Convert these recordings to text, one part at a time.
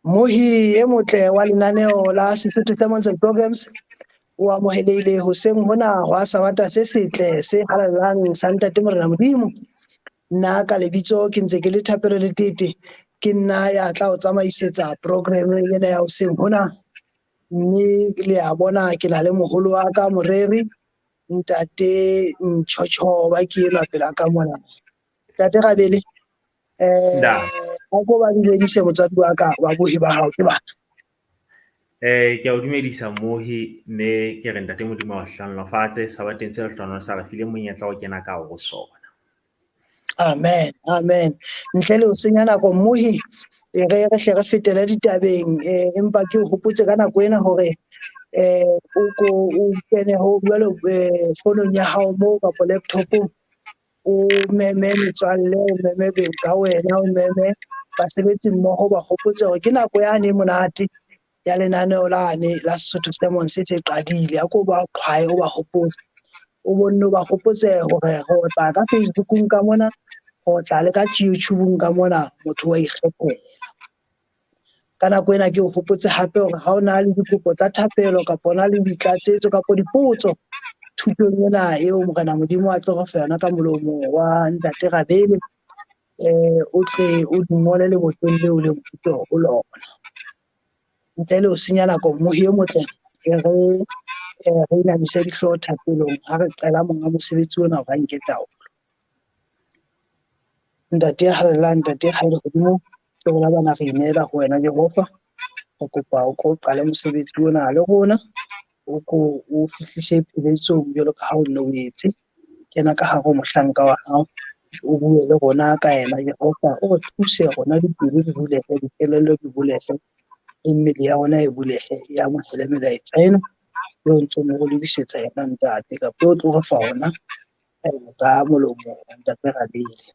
Mohi e motle wa lenaneo la Sesotho Sermons and Programs o amohelehile hoseng hona hwa Sabata se setle se halalelang sa Ntate Morena Modimo. Nna ka lebitso ke ntse ke le Thapelo Letete, ke nna ya tla o tsamaisetsa program ena ya hoseng hona. Mme le a bona ke na le moholo wa ka moreri Ntate Nchochoba ke enwa pela ka mona. Ntate Rabele, a ko ba dumedise motswadi wa ka babohi ba hao ke bana. Ke a o dumedisa Mohi, mme ke re Ntate Modimo a o hlohonolofatse sabateng se lehlohonolo sa re fileng monyetla wa ho kena ka hare ho sona. Amen, amen. Ntle le ho senya nako Mohi, e re re hle re fetele ditabeng, empa ke o hopotse ka nako ena hore o ko o kene ho jwalo fonong ya hao moo kapa laptopong, o meme metswalle, o meme beng ka wena, o meme basebetsi mmoho, ba hopotse hore ke nako yane e monate ya lenaneo lane la Sesotho Sermons se se qadile. A ko ba qhwae, o ba hopotse, o bonne o ba hopotse hore re tla ka Facebookong ka mona, re tla le ka YouTubeng ka mona, motho wa ikgethela. Ka nako ena ke o hopotse hape hore ha o na le dikopo tsa thapelo kapa o na le ditlatsetso kapa dipotso thutong ena eo Morena Modimo a tlo re fa yona ka molomo wa Ntate Rabele, o tle o di ngole leboteng leo le moputso ho lona. Ntle le ho senya nako, Mohi e motle, e re re inamise dihlooho thapelong ha re qela monga mosebetsi ona hore a nke taolo. Ntate ya halalelang, Ntate ya lehodimo, ke rona bana re ineela ho wena Jehova. Re kopa o ko qale mosebetsi ona le rona, o ko o fihlise pheletsong jwalo ka ha o nne o etse. Kena ka hare ho mohlanka wa hao, o bue le rona ka yena Jehova, o re thuse rona dipelo di bulehe, dikelello di bulehe, le mmele ya rona e bulehe, e amohele melaetsa ena eo ntseng o re lokisetsa yona Ntate, kapa o tlo re fa ona ka molomo wa Ntate Rabele.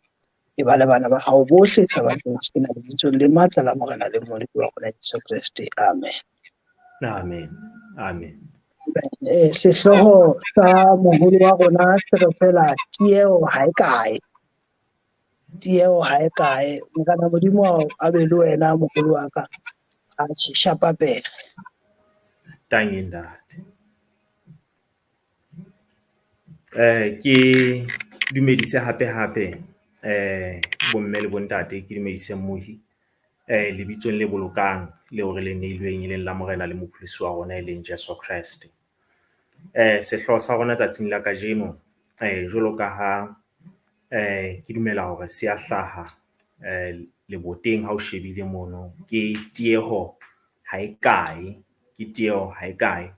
E ba le bana ba hao bohle sebakeng sena lebitsong le matla la Morena le Mmoloki wa rona Jesu Kreste. Amen. Amen. Amen. Sehlooho sa moholo wa rona se re fela tieho ha e kae. Tieho ha e kae. Morena Modimo a be le wena moholo wa ka. A shapa pere. Tangi ntate. Ke dumedise hape hape bomme le bontate, ke dumedise Mohi lebitsong le bolokang leo re le neilweng e leng la Morena le Mopholosi wa rona e leng Jeso Kreste. Sehlooho sa rona tsatsing la kajeno jwalo ka ha ke dumela hore se a hlaha leboteng ha o shebile mono, ke tieho ha e kae, ke tieho ha e kae.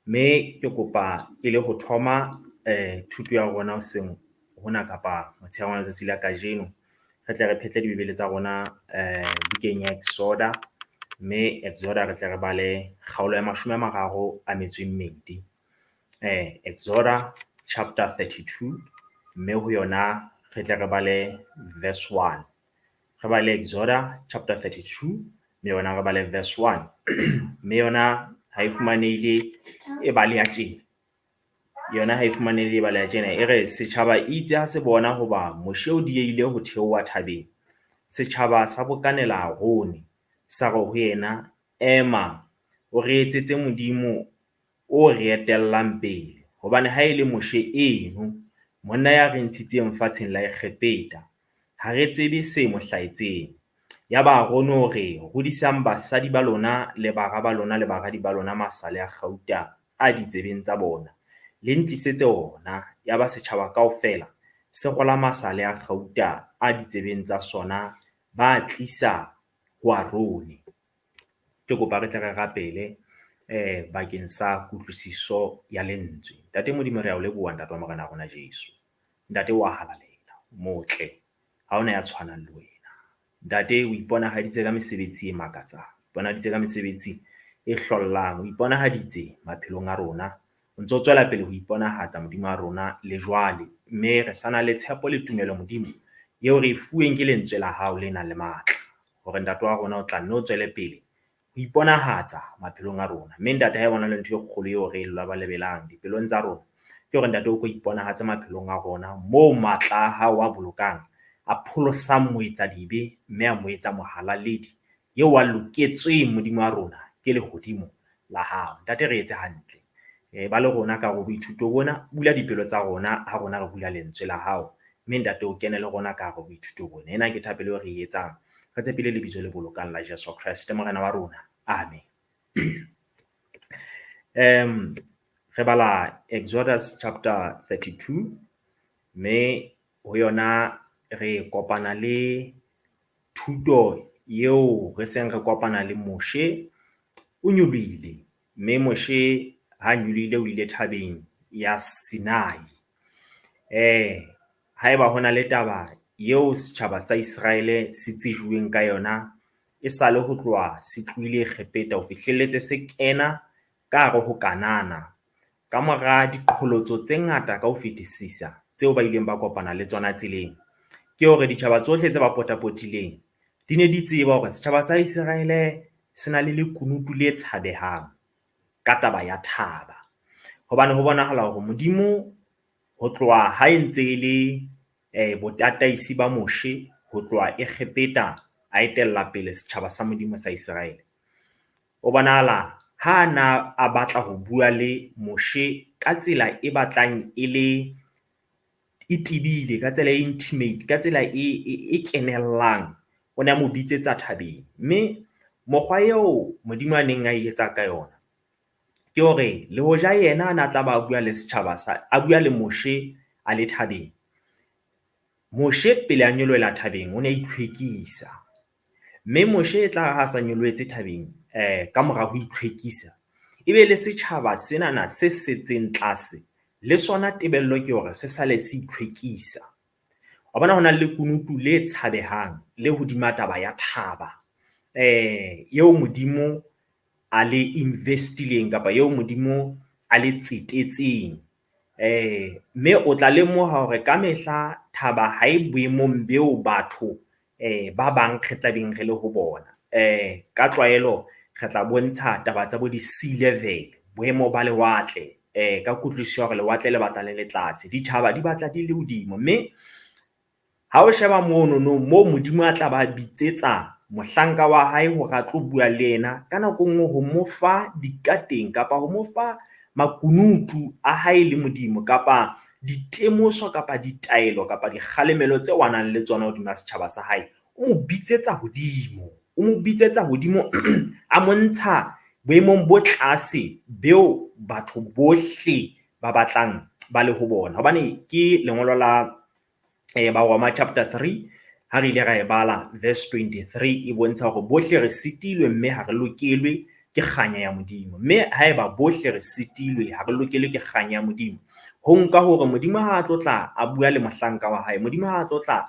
Mme ke kopa e le ho thoma thuto ya rona hoseng hona kapa motshehare wa letsatsi la kajeno, re tle re phetle dibebele tsa rona bukeng ya Exoda, mme Exoda re tle re bale kgaolo ya 32. Exoda chapter 32, mme ho yona re tle re bale verse 1. Re bale Exoda chapter 32, mme yona re bale verse 1. Mme yona ha e fumanehile e bale ya tjena. Yona ha e fumanehile e bale ya tjena, e re setjhaba itse ha se bona hoba Moshe o diehile ho theoha thabeng, setjhaba sa bokanela Arone, sa re ho yena, ema, o re etsetse Modimo o re etellang pele, hobane ha e le Moshe eno, monna ya re ntshitseng fatsheng la Egepeta, ha re tsebe se mo hlahetseng. Yaba Arone o re, hodisang basadi ba lona le bara ba lona le baradi ba lona masale a kgauta a ditsebeng tsa bona, le ntlisetse ona. Yaba setjhaba kaofela se rola masale a kgauta a ditsebeng tsa sona, ba tlisa ho Arone. Ke kopa re tle re rapele bakeng sa kutlwisiso ya lentswe. Ntate Modimo, re a o leboha Ntate wa Morena rona Jesu. Ntate wa halalela, motle, ha hona ya tshwanang le wena. Ntate, o iponahaditse ka mesebetsi e makatsang, o iponahaditse ka mesebetsi e hlollang, o iponahaditse maphelong a rona. O ntso tswela pele ho iponahatsa Modimo wa rona le jwale, mme re sa na le tshepo le tumelo Modimo eo re e fuweng ke lentswe la hao le nang le matla, hore Ntate wa rona o tla nne o tswele pele ho iponahatsa maphelong a rona. Mme Ntate, ha e bona le ntho e kgolo eo re e labalabelang dipelong tsa rona, ke hore Ntate o ko iponahatse maphelong a rona moo matla a hao a bolokang, a pholosang moetsadibe mme a mo etsa mohalaledi eo a loketsweng Modimo wa rona ke lehodimo la hao. Ntate re etse hantle. Ba le rona ka hare ho boithuto bona, bula dipelo tsa rona ha rona re bula lentswe la hao. Mme ntate o kene le rona ka hare ho boithuto bona. Ena ke thapelo eo re e etsang. Re tshepile lebitso le bolokang la Jesu Kreste Morena wa rona. Amen. Re bala Exodus chapter 32 mme ho yona re kopana le thuto eo re seng re kopana le Moshe o nyolohile, mme Moshe ha nyolohile o ile thabeng ya Sinai. Haeba hona le taba eo setjhaba sa Israele se tsejuweng ka yona e sale ho tloha se tlohile Egepeta ho fihlelletse se kena ka hare ho Kanana. Kamora diqholotso tse ngata ka ho fetisisa tseo ba ileng ba kopana le tsona tseleng, ke hore ditjhaba tsohle tse ba potapotileng di ne di tseba hore setjhaba sa Israele se na le lekunutu le tshabehang ka taba ya thaba. Hobane ho bonahala hore Modimo ho tloha ha e ntse e le botataisi ba Moshe ho tloha Egepeta a etella pele setjhaba sa Modimo sa Israele. O bonahala ha na a batla ho bua le Moshe ka tsela e batlang e le e tebile, ka tsela e intimate, ka tsela e kenellang, o ne a mo bitsetsa thabeng. Mme mokgwa eo Modimo a neng a e etsa ka yona ke hore le hoja yena a na tla ba bua le setjhaba sa, a bua le Moshe a le thabeng. Moshe pele a nyolohela thabeng o ne a itlhwekisa. Mme Moshe e tla ha sa nyolohetse thabeng ka mora ho itlhwekisa, ebe le setjhaba senana se setseng tlase le sona tebello ke hore se sale se itlhwekisa. Wa bona hona le lekunutu le tshabehang le hodima taba ya thaba eo Modimo a le investileng kapa eo Modimo a le tsetetseng. Mme o tla lemoha hore kamehla thaba ha e boemong beo batho ba bang re tlabeng re le ho bona. Ka tlwaelo re tla bontsha taba tsa bo di-sea level, boemo ba lewatle, ka kutlwisiso ya hore lewatle le batla le le tlase, dithaba di batla di le hodimo. Mme ha o sheba monono moo Modimo a tla ba bitsetsa mohlanka wa hae hore a tlo bua le yena, ka nako e nngwe ho mo fa dikateng kapa ho mo fa makunutu a hae le Modimo kapa ditemoso kapa ditaelo kapa dikgalemelo tseo a nang le tsona hodima setjhaba sa hae, o mo bitsetsa hodimo, o mo bitsetsa hodimo a montsha boemong bo tlase beo batho bohle ba batlang ba le ho bona. Hobane ke lengolo la Baroma chapter 3 ha re ile ra e bala verse 23 e bontsha hore bohle re sitilwe mme ha re lokelwe ke kganya ya Modimo. Mme haeba bohle re sitilwe ha re lokelwe ke kganya ya Modimo, ho nka hore Modimo ha a tlo tla a bua le mohlanka wa hae, Modimo ha a tlo tla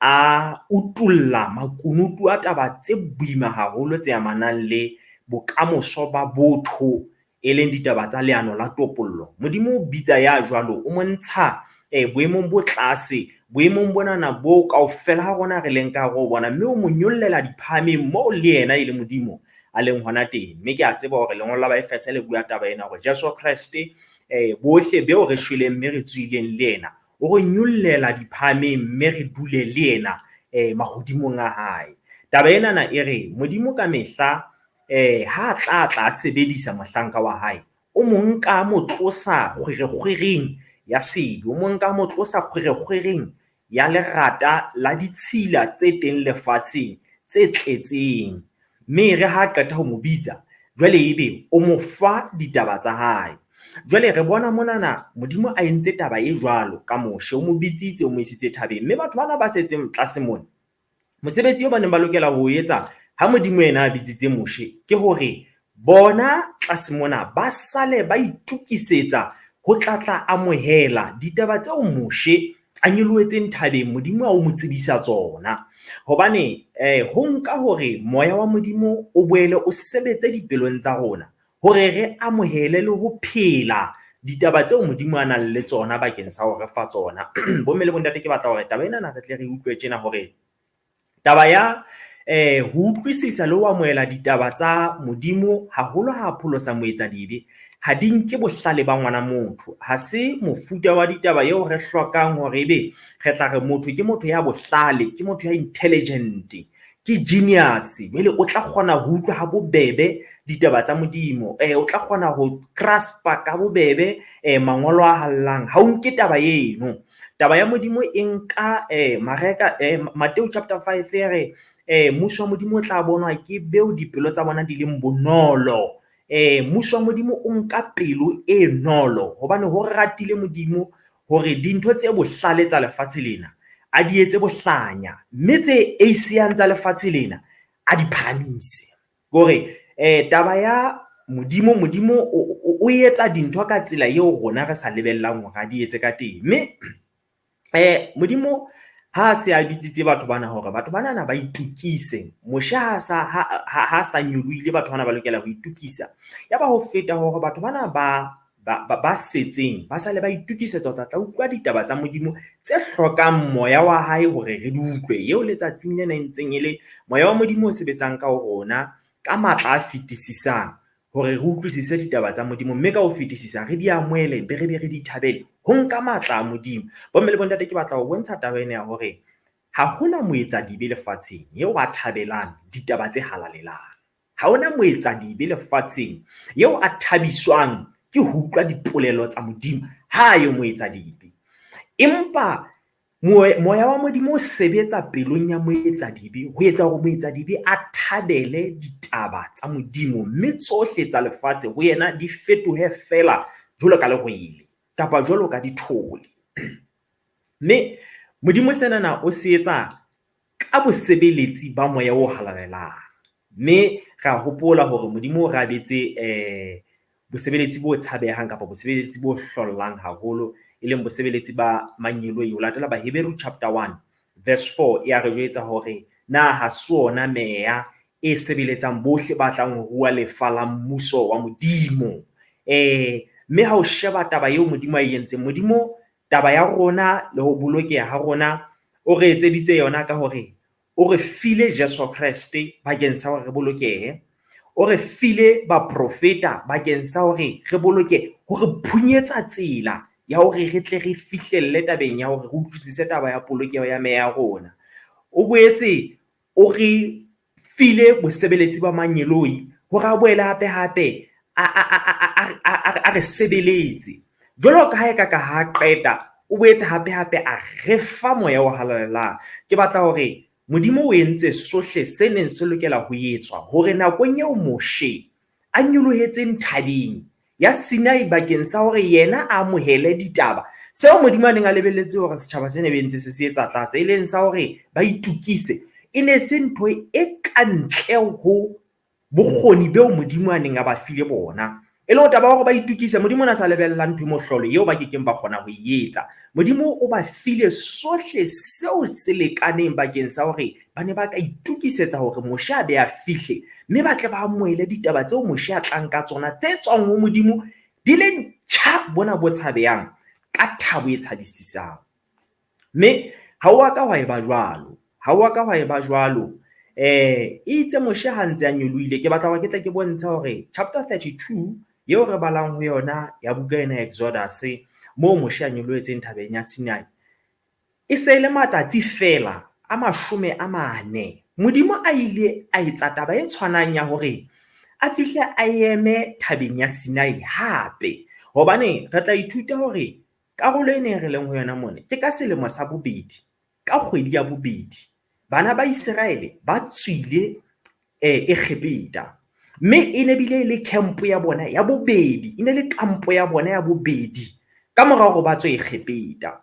a utulla makunutu a taba tse boima haholo tse amanang le bokamoso ba botho, e leng ditaba tsa leano la topollo. Modimo o bitsa ya jwalo, o montsha boemong bo tlase, boemong bonana bo kaofela ha rona re leng ka hare ho bona, mme o mo nyollela diphahameng moo le yena e le Modimo a leng hona teng. Mme ke a tseba hore lengolo la Baefese le bua taba ena hore Jesu Kreste bohle beo re shweleng mme re tswileng le yena, o re nyollela diphahameng mme re dule le yena mahodimong a hae. Taba enana e re Modimo ka mehla ha tla sebedisa mohlanka wa hae, o mo nka mo tlosa kgwerekgwereng ya sebe, o mo nka mo tlosa kgwerekgwereng ya lerata la ditshila tse teng lefatsheng tse tletseng. Mme re ha qeta ho mo bitsa, jwale ebe o mo fa ditaba tsa hae. Jwale re bona monana Modimo a entse taba e jwalo ka Moshe, o mo bitsitse, o mo isitse thabeng. Mme batho bana ba setseng tlase mona, mosebetsi o ba neng ba lokela ho etsa ha Modimo yena a bitsitse Moshe ke hore bona tlase mona ba sale ba itukisetsa ho tla amohela ditaba tseo Moshe a nyolohetseng thabeng Modimo a o mo tsebisa tsona. Hobane ho nka hore moya wa Modimo o boele o sebetse dipelong tsa rona hore re amohele le ho phela ditaba tseo Modimo a nang le tsona bakeng sa ho re fa tsona. Bomme le bontate, ke batla hore taba enana re tle re utlwe tjena hore taba ya ho utlwisisa le ho amohela ditaba tsa Modimo haholo ha pholosa moetsadibe ha di nke bohlale ba ngwana motho. Ha se mofuta wa ditaba eo re hlokang hore ebe re tla re motho ke motho ya bohlale, ke motho ya intelligent, ke genius, jwale o tla kgona ho utlwa ha bobebe ditaba tsa Modimo, o tla kgona ho graspa ka bobebe mangolo a hallang. Ha o nke taba eno. Taba ya Modimo e nka Mareka Mateo chapter 5 e re mmuso wa Modimo o tla bonwa ke beo dipelo tsa bona di leng bonolo. Mmuso wa Modimo o nka pelo e nolo hobane ho ratile Modimo hore dintho tse bohlale tsa lefatshe lena a di etse bohlanya, mme tse eisehang tsa lefatshe lena a di phahamise. Hore taba ya Modimo, Modimo o etsa dintho ka tsela eo rona re sa lebellang hore a di etse ka teng. Mme Modimo ha se a bitsitse batho bana hore batho banana ba itukise, Moshe ha sa nyolohile, batho bana ba lokela ho itukisa. Ya ba ho feta hore batho bana ba setseng ba sale ba itukisetsa ho tla utlwa ditaba tsa Modimo tse hlokang moya wa hae hore re di utlwe. Eo letsatsing lena e ntseng e le moya wa Modimo o sebetsang ka ho rona ka matla a fetisisang hore re utlwisise ditaba tsa Modimo, mme ka ho fetisisa re di amohele, be re be re di thabele. Ho nka matla a Modimo. Bomme le bontate, ke batla ho bontsha taba ena ya hore ha hona moetsadibe lefatsheng eo a thabelang ditaba tse halalelang. Ha hona moetsadibe lefatsheng eo a thabiswang ke ho utlwa dipolelo tsa Modimo. Ha yo moetsadibe. Empa moya wa Modimo o sebetsa pelong ya moetsadibe ho etsa hore moetsadibe a thabele ditaba tsa Modimo, mme tsohle tsa lefatshe ho yena di fetohe fela jwalo ka lerwele kapa jwalo ka dithole. Mme Modimo senana o se etsa ka bosebeletsi ba moya o halalelang. Mme ra hopola hore Modimo o re abetse bosebeletsi bo tshabehang kapa bosebeletsi bo hlollang haholo, e leng bosebeletsi ba mangeloi. Ho latela Baheberu chapter 1 verse 4 ya re jwetsa hore na ha se ona meya e sebeletsang bohle ba tlang ho rua lefa la mmuso wa Modimo. Mme ha o sheba taba eo Modimo a e entseng, Modimo taba ya rona le ho bolokeha ha rona o re etseditse yona ka hore o re file Jesu Kreste bakeng sa hore re bolokehe, o re file baprofeta bakeng sa hore re boloke, ho re phunyetsa tsela ya hore re tle re fihlelle tabeng ya hore re utlwisise taba ya polokeho ya meya ya rona. O boetse o re file bosebeletsi ba mangeloi hore a boele hape hape a re sebeletse. Jwalo ka ha e ka ka ha qeta, o boetse hape hape a re fa moya o halalelang. Ke batla hore Modimo o entse sohle se neng se lokela ho etswa hore nakong eo Moshe a nyolohetseng thabeng ya Sinai bakeng sa hore yena a amohele ditaba, seo Modimo a neng a lebelletse hore setjhaba se ne be ntse se se etsa tlase, e leng sa hore ba itukise, e ne se ntho e ka ntle ho bokgoni beo Modimo a neng a ba file bona. E le ho taba hore ba itukise, Modimo o ne a sa lebella ntho e mohlolo eo ba kekeng ba kgona ho e etsa. Modimo o ba file sohle seo se lekaneng bakeng sa hore ba ne ba ka itukisetsa hore Moshe a be a fihle, mme ba tle ba amohele ditaba tseo Moshe a tlang ka tsona tse tswang ho Modimo di le ntjha bona bo tshabehang ka thabo e tshabisisang. Mme ha o a ka hwa eba jwalo, ha o a ka hwa eba jwalo. Itse Moshe ha ntse a nyolohile, ke batla hore ke tle ke bontshe hore chapter 32 eo re balang ho yona ya buka ena ya Exodus, moo Moshe a nyolohetseng thabeng ya Sinai, e se le matsatsi fela a 40. Modimo a ile a etsa taba e tshwanang ya hore a fihle a eme thabeng ya Sinai hape, hobane re tla ithuta hore karolo e neng re leng ho yona mona ke ka selemo sa bobedi, ka kgwedi ya bobedi, bana ba Iseraele ba tswile Egepeta, mme e ne bile le camp ya bona ya bobedi, e ne le kampo ya bona ya bobedi ka mora hore ba tswe Egepeta.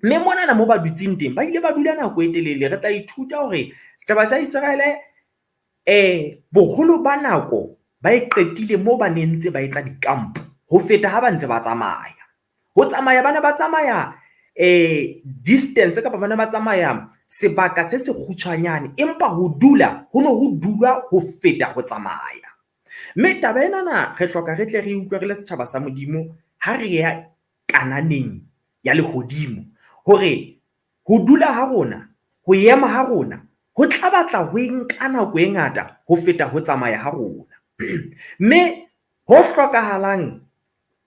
Mme monana mo ba dutseng teng, ba ile ba dula nako e telele. Re tla ithuta hore setjhaba sa Iseraele boholo ba nako ba e qetile moo ba ne ntse ba etsa dikampo ho feta ha ba ntse ba tsamaya. Ho tsamaya ba ne ba tsamaya distance kapa ba ne ba tsamaya sebaka se se kgutshwanyane, empa ho dula ho ne ho dulwa ho feta ho tsamaya. Mme taba enana re hloka re tle re utlwe re le setjhaba sa Modimo ha re ya Kananeng ya lehodimo, hore ho dula ha rona, ho ema ha rona ho tla batla ho nka nako e ngata ho feta ho tsamaya ha rona. Mme ho hlokahalang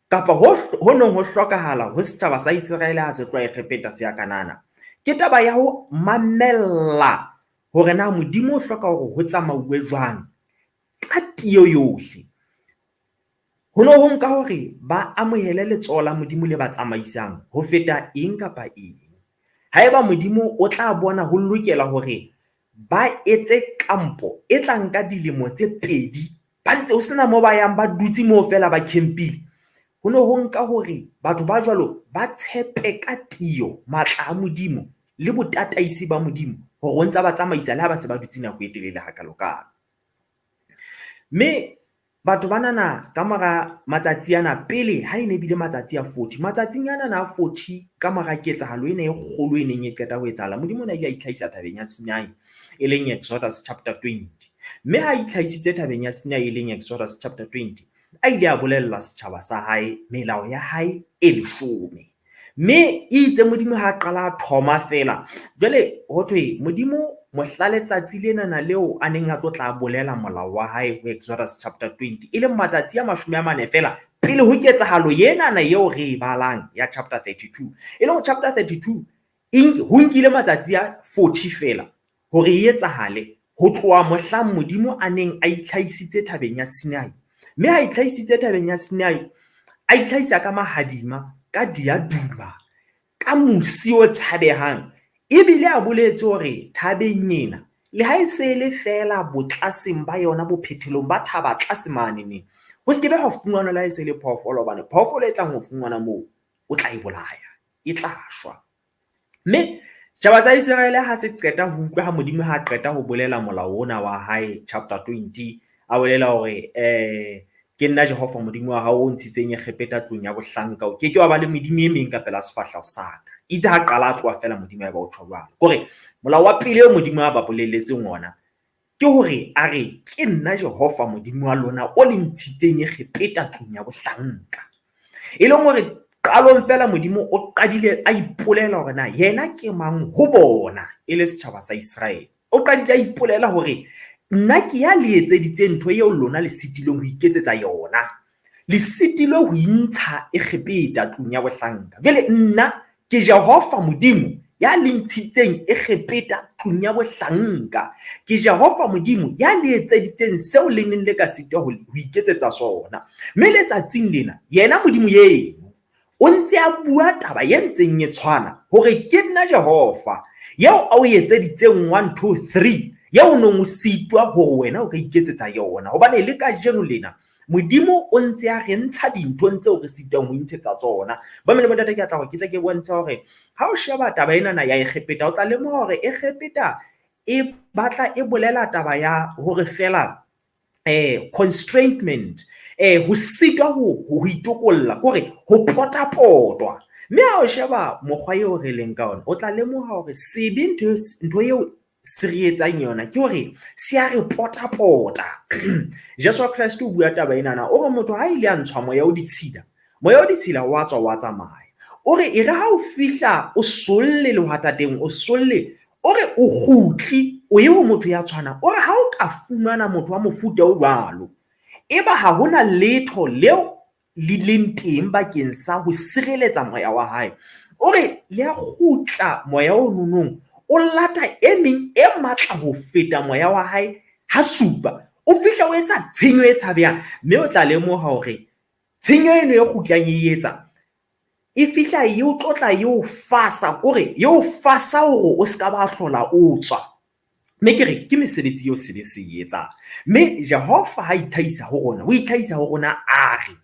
kapa ho neng ho hlokahala ho setjhaba sa Iseraele ha se tloha Egepeta se ya Kanana, ke taba ya ho mamella hore na Modimo o hloka hore ho tsamauwe jwang ka tiyo yohle. Ho no ho nka hore ba amohele letsoho la Modimo le ba tsamaisang ho feta eng kapa eng. Haeba Modimo o tla bona ho lokela hore ba etse kampo e tla nka dilemo tse pedi, ba ntse ho sena moo ba yang, ba dutse moo feela ba campile. Ho no ho nka hore batho ba jwalo ba tshepe ka tiyo matla a Modimo le botataisi ba Modimo hore o ntsa ba tsamaisa le ha ba se ba dutse nako e telele hakalokalo. Mme batho banana kamora matsatsi ana pele ha e ne bile matsatsi a 40, matsatsing anana a 40 kamora ketsahalo ena e kgolo e neng e qeta ho etsahala, Modimo o ne a ile a itlhahisa thabeng ya Sinai e leng Exodus chapter 20. Mme ha itlhahisitse thabeng ya Sinai e leng Exodus chapter 20, a ile a bolella setjhaba sa hae melao ya hae e leshome. Mme itse Modimo ha qala a thoma feela, jwale ho thwe Modimo mohla letsatsi lenana leo a neng a tlo tla bolela molao wa hae ho Exodus chapter 20, e leng matsatsi a 40 feela pele ho ketsahalo enana eo re e balang ya chapter 32. E leng chapter 32 ho nkile matsatsi a 40 feela hore e etsahale ho tloha mohlang Modimo a neng a itlhahisitse thabeng ya Sinai. Mme ha itlhahisitse thabeng ya Sinai, a itlhahisa ka mahadima, ka diaduma, ka mosi o tshabehang, ebile a boletse hore thabeng ena le ha e se le feela botlaseng ba yona, bophethelong ba thaba tlase mane neng, ho se ke be ha fumanwa le ha e se le phoofolo, hobane phoofolo e tlang ho fumanwa moo o tla e bolaya, e tla shwa. Mme setjhaba sa Iseraele ha se qeta ho utlwa ha Modimo ha qeta ho bolela molao ona wa hae chapter 20, a bolela hore ke nna Jehova Modimo wa hao o ntshitseng Egepeta tlung ya bohlanka, o ke ke wa ba le medimo e meng ka pela sefahleho sa ka. Itse ha qala a tloha feela Modimo a ba o tjho jwalo. Kore molao wa pele eo Modimo a ba bolelletseng ona ke hore a re ke nna Jehova Modimo wa lona o le ntshitseng Egepeta tlung ya bohlanka. E leng hore qalong feela Modimo o qadile a ipolela hore na yena ke mang ho bona e le setjhaba sa Iseraele. O qadile a ipolela hore nna ke ya le etseditseng ntho eo lona le sitilweng ho iketsetsa yona. Le sitilwe ho intsha Egepeta tlung ya bohlanka. Jwale nna ke Jehova Modimo ya le ntshitseng Egepeta tlung ya bohlanka. Ke Jehova Modimo ya le etseditseng seo le neng le ka sitwa ho iketsetsa sona. Mme letsatsing lena yena Modimo eno o ntse a bua taba e ntseng e tshwana hore ke nna Jehova eo a o etseditseng 1 2 3 eo o neng o sitwa hore wena o ka iketsetsa yona. Hobane le kajeno lena Modimo o ntse a re ntsha dinthong tseo re sitwang ho intshetsa tsona. Bomme le bontate, ke a tla hore ke tle ke bontshe hore ha o sheba taba enana ya Egepeta, o tla lemoha hore Egepeta e batla e bolela taba ya hore feela constraintment, ho sitwa ho itokolla, kore ho potapotwa. Mme ha o sheba mokgwa eo re leng ka ona, o tla lemoha hore sebe ntho eo se re etsang yona ke hore se a re potapota. Jesu Kreste o bua taba enana, o re motho ha ile a ntshwa moya o ditshila, moya o ditshila wa tswa wa tsamaya. O re e re ha o fihla o solle lehwatateng, o solle, o re o kgutli, o ye ho motho ya tshwanang. O re ha o ka fumana motho wa mofuta o jwalo, eba ha hona letho leo le leng teng bakeng sa ho sireletsa moya wa hae, o re le a kgutla moya o nonong, o lata e meng e matla ho feta moya wa hae ha supa, o fihla o etsa tshenyo e tshabehang. Mme o tla lemoha hore tshenyo eno e kgutlang e etsa e fihla e o tlotla e o fasa, kore e o fasa hore o ska ba hlola o tswa. Mme ke re ke mesebetsi eo sebe se etsang. Mme Jehova ha itlhahisa ho rona, o itlhahisa ho rona a re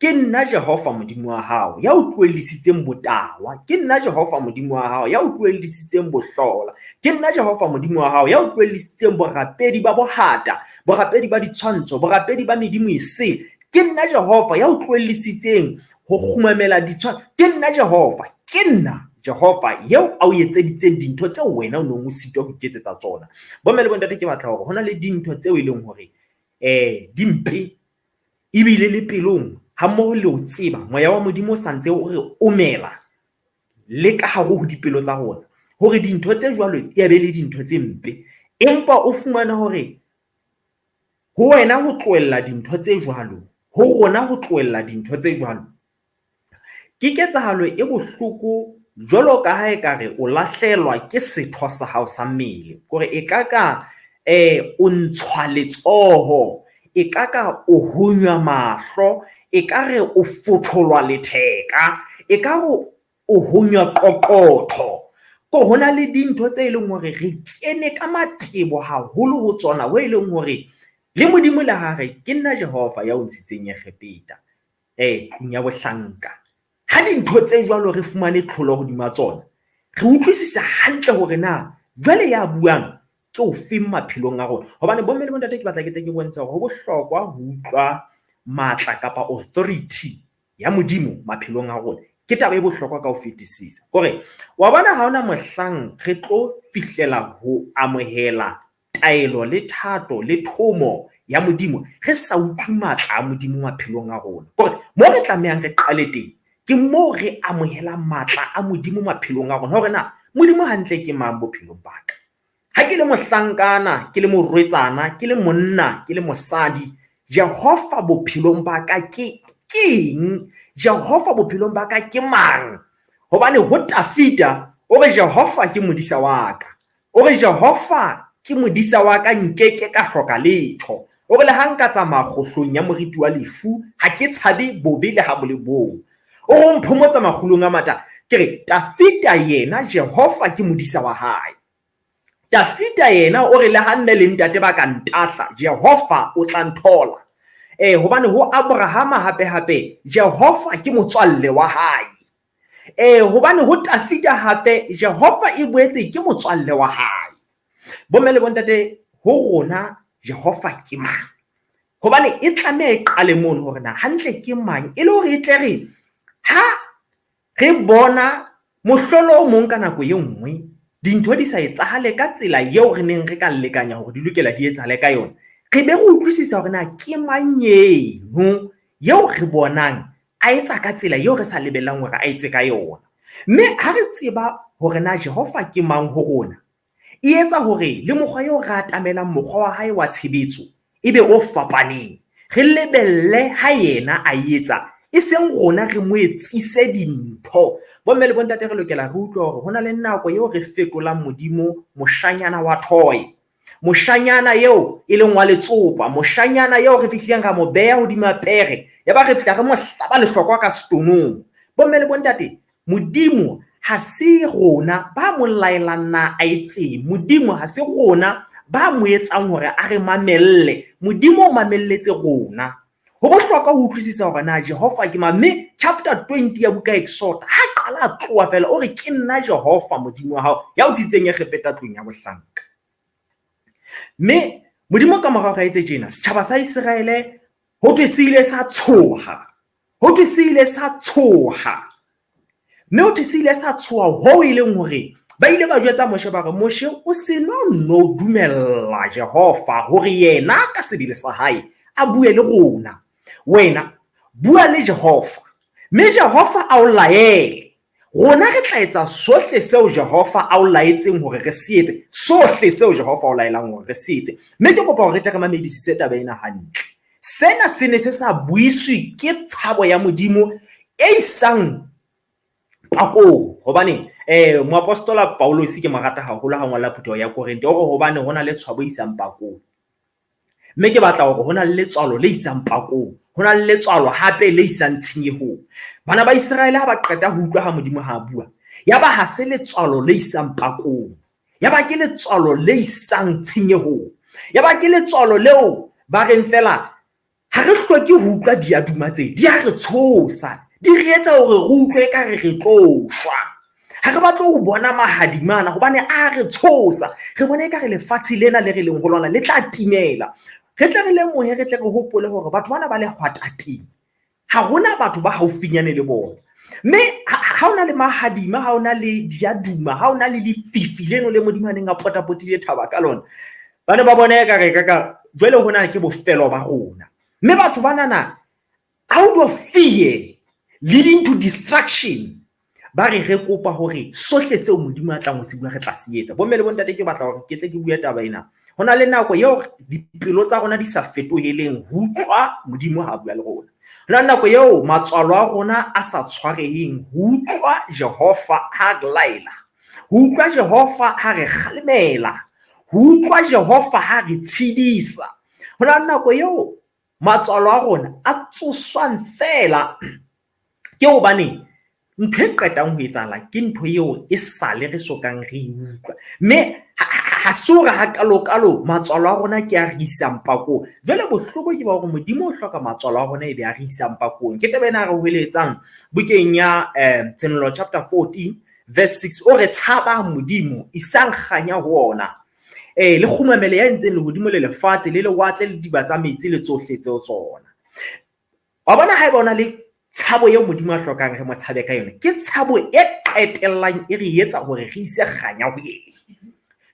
ke nna Jehova Modimo wa hao ya o tlohellisitseng botawa, ke nna Jehova Modimo wa hao ya o tlohellisitseng bohlola, ke nna Jehova Modimo wa hao ya o tlohellisitseng borapedi ba bohata, borapedi ba ditshwantsho, borapedi ba medimo e sele, ke nna Jehova ya o tlohellisitseng ho kgumamela ditshwantsho, ke nna Jehova, ke nna Jehova eo a o etseditseng dintho tseo wena o neng o sitwa ho iketsetsa tsona. Bomme le bontate, ke batla hore hona le dintho tseo e leng hore di mpe ebile le pelong ha mmoho le ho tseba moya wa Modimo o sa ntse o re omela le ka hare ho dipelo tsa rona hore dintho tse jwalo e be le dintho tse mpe, empa o fumana hore ho wena ho tlohella dintho tse jwalo, ho rona ho tlohella dintho tse jwalo ke ketsahalo e bohloko Jwalo ka ha ekare o lahlelwa ke setho sa hao sa mmele. Kore e ka ka o ntshwa letsoho, e ka ka o honywa mahlo, e ka re o fotholwa letheka, e ka re o honywa qoqotho. Ko ho na le dintho tse leng hore re kene ka matebo haholo ho tsona ho e leng hore le Modimo le ha re ke nna Jehova ya o ntshitseng Egepeta, tlung ya bohlanka. Ha dintho tse jwalo re fumane tlholo hodima tsona, re utlwisisa hantle hore na jwale ya buang ke ofeng maphelong a rona. Hobane bomme le bontate ke batla ke tle ke bontshe hore ho bohlokwa ho utlwa matla kapa authority ya Modimo maphelong a rona. Ke taba e bohlokwa ka ho fetisisa. Kore wa bona ha hona mohlang re tlo fihlela ho amohela taelo le thato le thomo ya Modimo re sa utlwe matla a Modimo maphelong a rona. Kore mo re tlamehang re qale teng ke moo re amohelang matla a Modimo maphelong a rona, hore na Modimo hantle ke mang bophelong ba ka. Ha ke le mohlankana, ke le morwetsana, ke le monna, ke le mosadi, Jehova bophelong ba ka ke keng? Jehova bophelong ba ka ke mang? Hobane ho Tafita o re Jehova ke modisa wa ka. O re Jehova ke modisa wa ka, nkeke ka hloka letho. O re le ha nka tsamaya kgohlong ya moriti wa lefu, ha ke tshabe bobe le ha bo le bong. O re o mphomotsa makgulong a mata. Ke re Tafita yena Jehova ke modisa wa hae. Tafita yena o re le ha mme le ntate ba ka ntahla, Jehova o tla nthola. Hobane ho Abrahama hape hape Jehova ke motswalle wa hae. Hobane ho Tafita hape Jehova e boetse ke motswalle wa hae. Bomme le bontate, ho rona Jehova ke mang? Hobane e tlameha e qale mono hore na hantle ke mang, e le hore e tle re ha re bona mohlolo o mong ka nako e nngwe dintho di sa etsahale ka tsela eo re neng re ka lekanya hore di lokela di etsahale ka yona, re be re utlwisisa hore na ke mang eno eo re bonang a etsa ka tsela eo re sa lebellang hore a etse ka yona. Mme ha re tseba hore na Jehova ke mang ho rona, e etsa hore le mokgwa eo re atamelang mokgwa wa hae wa tshebetso e be o fapaneng. Re lebelle ha yena a etsa, e seng rona re mo etsise dintho. Bomme le bontate, re lokela re utlwe hore ho na le nako eo re fetolang Modimo moshanyana wa toy, moshanyana eo e leng wa letsopa, moshanyana eo re fihlileng ra mo beha hodima pere, ya ba re fihla re mo hlaba lehlokwa ka setonong. Bomme le bontate, Modimo ha se rona ba mo laelang na a etseng. Modimo ha se rona ba mo etsang hore a re mamelle. Modimo o mamelletse rona. Ho bohlokwa ho utlwisisa hore na Jehova ke mang. Mme chapter 20 ya buka Exoda, ha qala a tloha fela o re ke nna Jehova Modimo wa hao ya o tsitseng Egepeta tlung ya bohlanka. Mme Modimo ka mora hore a etse tjena, setjhaba sa Iseraele ho thwe se ile sa tshoha. Ho thwe se ile sa tshoha. Mme ho thwe se ile sa tshoha hoo e leng hore ba ile ba jwetsa Moshe ba re, Moshe o se no nno dumella Jehova hore yena ka sebele sa hae a bue le rona. Wena bua le Jehova, mme Jehova a o laele. Rona re tla etsa sohle seo Jehova a o laetseng hore re se etse, sohle seo Jehova o laelang hore re se etse. Mme ke kopa hore re tle re mamedisise taba ena hantle. Sena se ne se sa buiswe ke tshabo ya Modimo e isang pakong. Hobane moapostola Paulus ke mo rata haholo ha ngolla phutheho ya Korinthe, o re hobane ho na le tshwabo e isang pakong. Mme ke batla hore ho na le letswalo le isang pakong, ho na le letswalo hape le isang tshenyehong. Bana ba Iseraele ha ba qeta ho utlwa ha Modimo ha a bua, ya ba ha se letswalo le isang pakong, ya ba ke letswalo le isang tshenyehong, ya ba ke letswalo leo ba reng fela ha re hloke ho utlwa diaduma tse, di a re tshosa, di re etsa hore re utlwe ekare re tlo shwa. Ha re batle ho bona mahadima ana hobane a re tshosa, re bona ekare lefatshe lena le re leng ho lona le tla timela. Re tle re lemohe, re tle re hopole hore batho bana ba lehwatateng ha hona batho ba haufinyane le bona. Mme ha o na le mahadima, ha o na le diaduma, ha o na le lefifi leno le Modimo a neng a potapotile thaba ka lona, ba ne ba bona ekare ka jwale hona ke bofelo ba rona. Mme batho banana out of fear leading to destruction ba re re kopa hore sohle seo Modimo a tlang ho se bua re tla se etsa. Bomme le bontate, ke batla hore ke tle ke bue taba ena. Ho na le nako eo dipelo tsa rona di sa fetoheleng ho utlwa Modimo ha bua le rona. Ho na le nako eo matswalo a rona a sa tshwareheng ho utlwa Jehova ha re laela, ho utlwa Jehova ha re kgalemela, ho utlwa Jehova ha re tshedisa. Ho na le nako eo matswalo a rona a tsoswang feela ke hobane ntho e qetang ho etsahala ke ntho eo e sale re sokang re e utlwa. Mme ha se hore hakalokalo matswalo a rona ke a re isang pakong. Jwale bohloko ke ba hore Modimo o hloka matswalo a rona ebe a re isang pakong. Ke taba ena a re hweletsang bukeng ya Tshenolo chapter 14 verse 6, o re tshabang Modimo, isang kganya ho ona. Le kgumamele ya entseng lehodimo le lefatshe le lewatle le diba tsa metsi le tsohle tseo tsona. Wa bona haeba o na le tshabo eo Modimo a hlokang re mo tshabe ka yona, ke tshabo e qetellang e re etsa hore re ise kganya ho yena.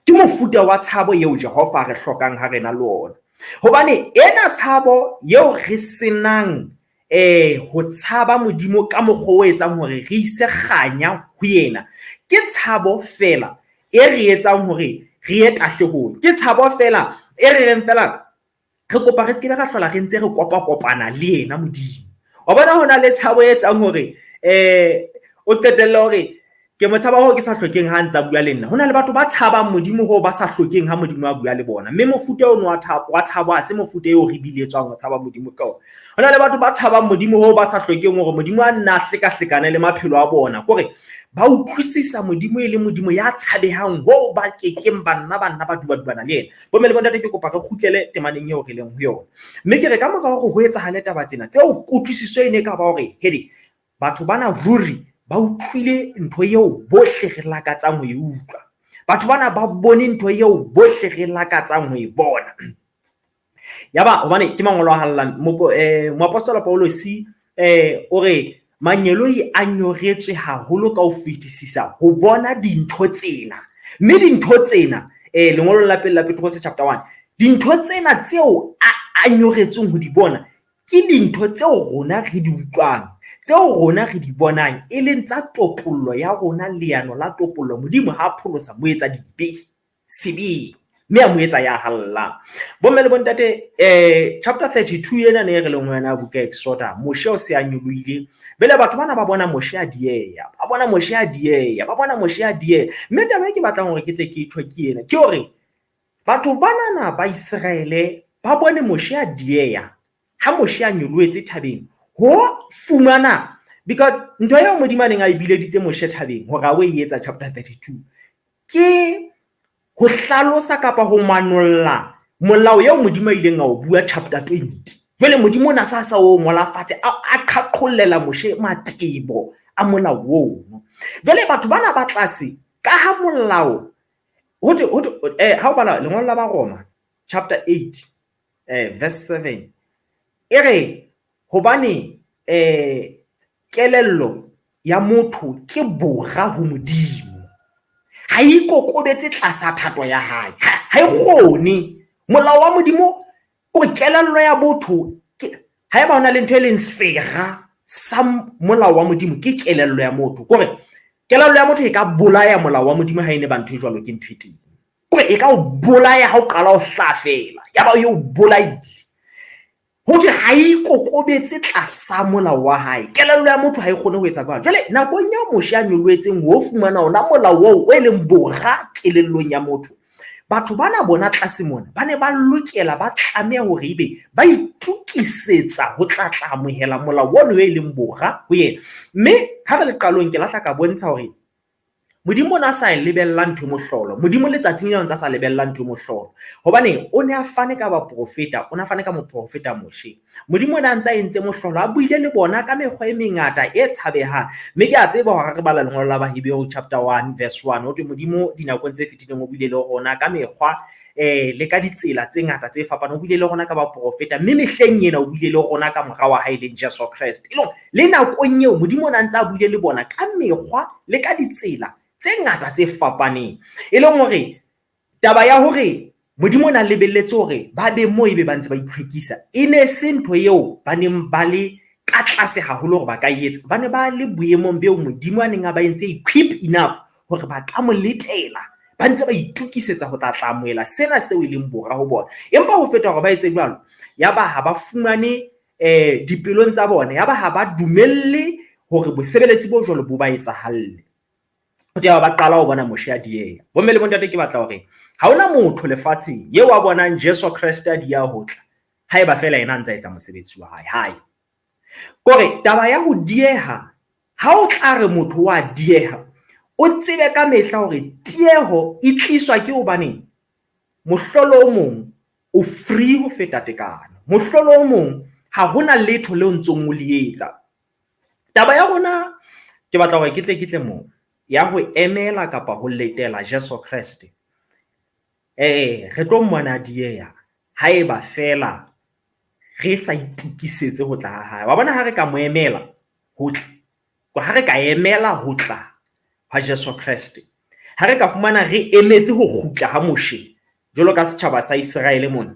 Ke mofuta wa tshabo eo Jehova a re hlokang ha re na le ona. Hobane ena tshabo eo re senang ho tshaba Modimo ka mokgwa o etsang hore re ise kganya ho yena, ke tshabo fela e re etsang hore re ye tahlehong. Ke tshabo fela e re reng fela re kopa re se ke ra hlola re ntse re kopa-kopana le yena Modimo. Wa bona ho na le tshabo e etsang hore o qetelle hore ke mo tshaba hoo ke sa hlokeng ha ntsa bua le nna. Ho na le batho ba tshabang Modimo hoo ba sa hlokeng ha Modimo a bua le bona. Mme mofuta ono wa tshabo ha se mofuta eo re biletswang ho tshaba Modimo ka ona. Ho na le batho ba tshabang Modimo hoo ba sa hlokeng hore Modimo a nna a hlekahlekane le maphelo a bona. Kore ba utlwisisa Modimo e le Modimo ya tshabehang hoo ba kekeng ba nna ba nna ba dubadubana le yena. Bomme le bontate, ke kopa re kgutlele temaneng eo re leng ho yona. Mme ke re ka mora hore ho etsahale taba tsena tseo, kutlwisiso e ne e ka ba hore hede batho bana ruri ba utlwile ntho eo bohle re lakatsang ho e utlwa. Batho bana ba bone ntho eo bohle re lakatsang ho e bona. Yaba hobane ke mangolo a hallang, moapostola Paulosi o re mangeloi a nyoretswe haholo ka ho fetisisa ho bona dintho tsena. Mme dintho tsena, lengolo la pele la Petrose chapter 1, dintho tsena tseo a nyoretsweng ho di bona ke dintho tseo rona re di utlwang, tseo rona re di bonang, e leng tsa topollo ya rona, leano la topollo. Modimo ha pholosa moetsa dibe sebeng, mme a mo etsa ya hallang. Bomme le bontate, chapter 32 ena ne re leng ho yona buka Exoda, Moshe o se a nyolohile. Jwale batho bana ba bona Moshe a dieha, ba bona Moshe a dieha, ba bona Moshe a dieha. Mme taba e ke batlang hore ke tle ke tjho ke ena, ke hore batho banana ba Iseraele ba bone Moshe a dieha ha Moshe a nyolohetse thabeng ho fumana, because ntho eo Modimo a neng a e bileditse Moshe thabeng hore a o e etsa chapter 32 ke ho hlalosa kapa ho manolla molao eo Modimo a ileng a o bua chapter 20. Jwale Modimo o na sa sa o ngola fatshe, a qhaqhollela Moshe matebo a molao ono. Jwale batho bana ba tlase ka ha molao ho thwe, ha o bala lengolo la Baroma chapter 8 verse 7 e re hobane kelello ya motho ke bora ho Modimo, ha e ikokobetse tlasa thato ya hae, ha e kgone. Molao wa Modimo o kelello ya botho haeba ho na le ntho e leng sera sa molao wa Modimo ke kelello ya motho. Kore kelello ya motho e ka bolaya molao wa Modimo ha e ne ba ntho e jwalo ke ntho e teng. Kore e ka o bolaya ha o qala ho hlaha fela, yaba o e o bolaile. Ho thwe ha e ikokobetse tlasa molao wa hae. Kelello ya motho ha e kgone ho etsa jwalo. Jwale nakong eo Moshe a nyolohetseng ho fumana ona molao oo o e leng bora kelellong ya motho, batho bana bona tlase mona ba ne ba lokela, ba tlameha hore ebe ba itokisetsa ho tla tla amohela molao ono e leng bora ho yena. Mme ha re le qalong ke lahla ka bontsha hore Modimo o ne a sa lebella ntho e mohlolo. Modimo letsatsing leo ntse a sa lebella ntho e mohlolo. Hobane o ne a fane ka baprofeta, o ne a fane ka moprofeta Moshe. Modimo o ne a ntse a entse mohlolo, a buile le bona ka mekgwa e mengata e tshabehang. Mme ke a tseba hore re bala lengolo la Baheberu chapter 1 verse 1, ho thwe Modimo dinakong tse fetileng o buile le rona ka mekgwa le ka ditsela tse ngata tse fapaneng, o buile le rona ka baprofeta, mme mehleng ena o buile le rona ka mora wa hae leng Jesu Kreste. E leng le nakong eo Modimo o ne a ntse a buile le bona ka mekgwa le ka ditsela tse ngata tse fapaneng. E leng hore taba ya hore Modimo o ne a lebelletse hore ba be moo ebe ba ntse ba itlhwekisa e ne se ntho eo ba neng ba le ka tlase haholo hore ba ka etsa. Ba ne ba le boemong beo Modimo a neng a ba entse equip enough hore ba ka mo letela, ba ntse ba itokisetsa ho tla tla amohela sena seo e leng bora ho bona. Empa ho feta hore ba etse jwalo, yaba ha ba fumane dipelong tsa bona, yaba ha ba dumelle hore bosebeletsi bo jwalo bo ba etsahalle. Ho tla ba qala ho bona Moshe a dieha. Bomme le bontate, ke batla hore ha hona motho lefatsheng eo a bonang Jesu Kreste a dieha ho tla, haeba feela yena a ntsa etsa mosebetsi wa hae. Hae kore taba ya ho dieha, ha o tla re motho wa dieha, o tsebe ka mehla hore tieho e tliswa ke hobaneng mohlolo o mong o free ho feta tekano, mohlolo o mong ha hona letho leo ntsong o le etsa. Taba ya rona ke batla hore ke tle moo ya ho emela kapa ho letela Jesu Kreste. Re tlo mmona dieha haeba feela re sa itukisetse ho tla ha hae. Wa bona ha re ka mo emela ho tla, ha re ka emela ho tla ha Jesu Kreste, ha re ka fumana re emetse ho kgutla ha Moshe jwalo ka setjhaba sa Iseraele mona.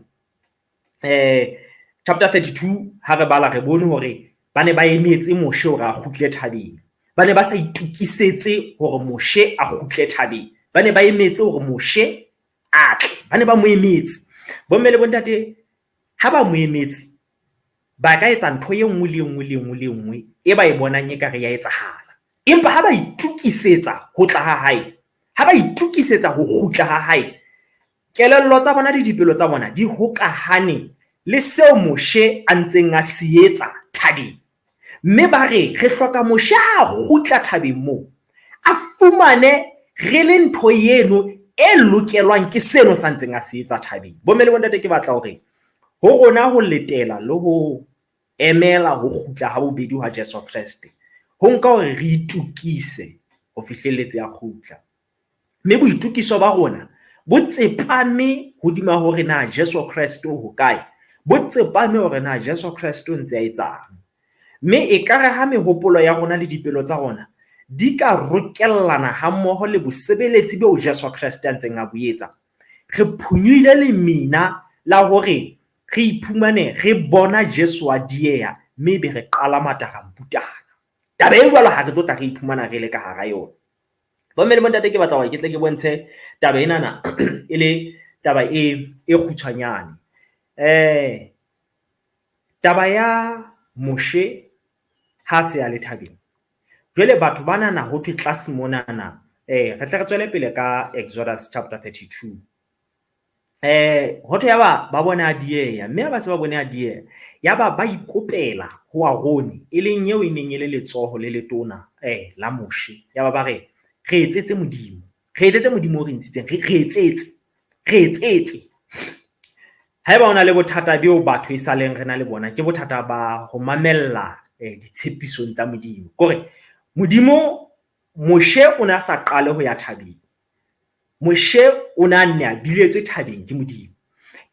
Chapter 32 ha re bala re bone hore ba ne ba emetse Moshe hore a kgutle thabeng. Ba ne ba sa itukisetse hore Moshe a kgutle thabeng. Ba ne ba emetse hore Moshe a tle. Ba ne ba mo emetse. Bomme le bontate, ha ba mo emetse, ba ka etsa ntho e nngwe le e nngwe le e nngwe le e nngwe e ba e bonang ekare ya etsahala. Empa ha ba itukisetsa ho tla ha hae, ha ba itukisetsa ho kgutla ha hae, kelello tsa bona le dipelo tsa bona di hokahane le seo Moshe a ntseng a se etsa thabeng. Mme ba re re hloka Moshe ha a kgutla thabeng moo, a fumane re le ntho eno e lokelwang ke seno sa ntseng a se etsa thabeng. Bomme le bontate, ke batla hore ho rona ho letela le ho emela ho kgutla ha bobedi ha Jesu Kreste, ho nka hore re itukise ho fihlelletse a kgutla. Mme boitukiso ba rona bo tsepame hodima hore na Jesu Kreste o hokae, bo tsepame hore na Jesu Kreste o ntse a etsang. Mme ekare ha mehopolo ya rona le dipelo tsa rona di ka rokellana hammoho le bosebeletsi beo Jesu Kreste a ntseng a bo etsa, re phonyohile lemina la hore re iphumane re bona Jesu a dieha mme ebe re qala mataramputana. Taba e jwalo ha re tlo tla re iphumana re le ka hara yona. Bomme le bontate, ke batla hore ke tle ke bontshe taba enana e le taba e kgutshwanyane. Taba ya Moshe ha se a le thabeng. Jwale batho banana ho thwe tlase monana, re tle re tswele pele ka Exodus chapter 32. Ho thwe yaba ba bona a dieha, mme ha ba se ba bone a dieha, yaba ba ikopela ho Arone, e leng eo e neng e le letsoho le letona la Moshe. Yaba ba re, re etsetse Modimo, re etsetse Modimo o re ntshitseng, re etsetse, re etsetse. Haeba o na le bothata beo batho e saleng re na le bona, ke bothata ba ho mamella ditshepisong tsa Modimo. Kore Modimo, Moshe o ne a sa qale ho ya thabeng. Moshe o ne a nne a biletswe thabeng ke Modimo.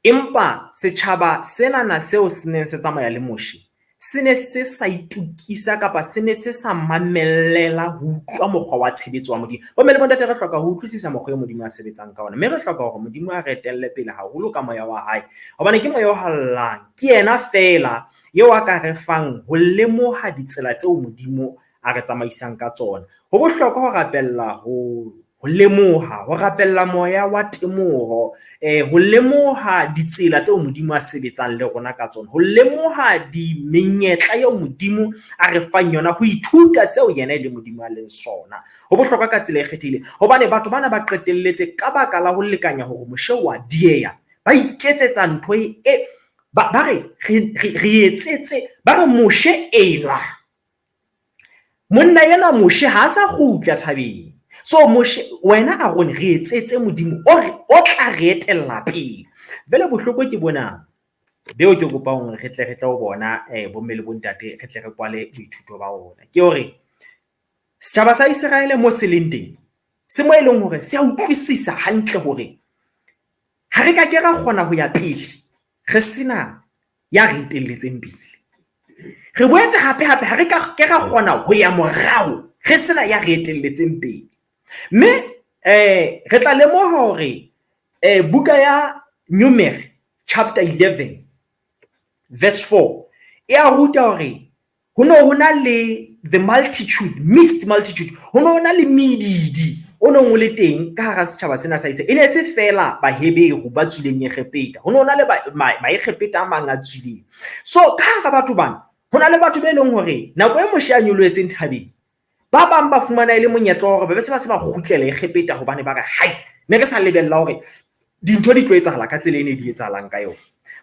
Empa setjhaba senana seo se neng se tsamaya le Moshe, se ne se sa itukisa kapa se ne se sa mamellela ho utlwa mokgwa wa tshebetso wa Modimo. Bomme le bontate, re hloka ho utlwisisa mokgwa o Modimo a sebetsang ka ona, mme re hloka hore Modimo a re etelle pele haholo ka moya wa hae, hobane ke moya o halalelang, ke yena feela eo a ka re fang ho lemoha ditsela tseo Modimo a re tsamaisang ka tsona. Ho bohlokwa ho rapella ho lemoha, ho rapella moya wa temoho, ho lemoha ditsela tseo Modimo a sebetsang le rona ka tsona, ho lemoha menyetla eo Modimo a re fang yona, ho ithuta seo yena e leng Modimo a leng sona. Ho bohlokwa ka tsela e kgethehileng, hobane batho bana ba qetelletse ka baka la ho lekanya hore Moshe wa dieha, ba iketsetsa ntho e ba re re etsetse, ba re Moshe enwa. Monna enwa Moshe ha a sa kgutla thabeng. So Moshe, wena Arone, re etsetse Modimo o re o tla re etella pele. Jwale bohloko ke bona beo ke kopang hore re tle re tle ho bona bomme le bontate, re tle re kwale boithuto ba rona. Ke hore setjhaba sa Iseraele mo se leng teng, se mo e leng hore se a utlwisisa hantle hore ha re ka ke ra kgona ho ya pele re sena ya re etelletseng pele. Re boetse hape hape ha re ka ke ra kgona ho ya morao re sena ya re etelletseng pele. Mme re tla lemoha hore buka ya Numeri chapter 11 verse 4 e a ruta hore ho no ho na le the multitude, mixed multitude, ho no ho na le medidi o neng o le teng ka hara setjhaba sena sa Iseraele. E ne se feela Baheberu ba tswileng Egepeta, ho ne ho na le Baegepeta a mang a tswileng. So ka hara batho bana ho na le batho be leng hore nako e Moshe a nyolohetseng thabeng, ba bang ba fumana e le monyetla wa hore ba be se ba se ba kgutlela Egepeta hobane ba re hai, ne re sa lebella hore dintho di tlo etsahala ka tsela e ne di etsahalang ka yona.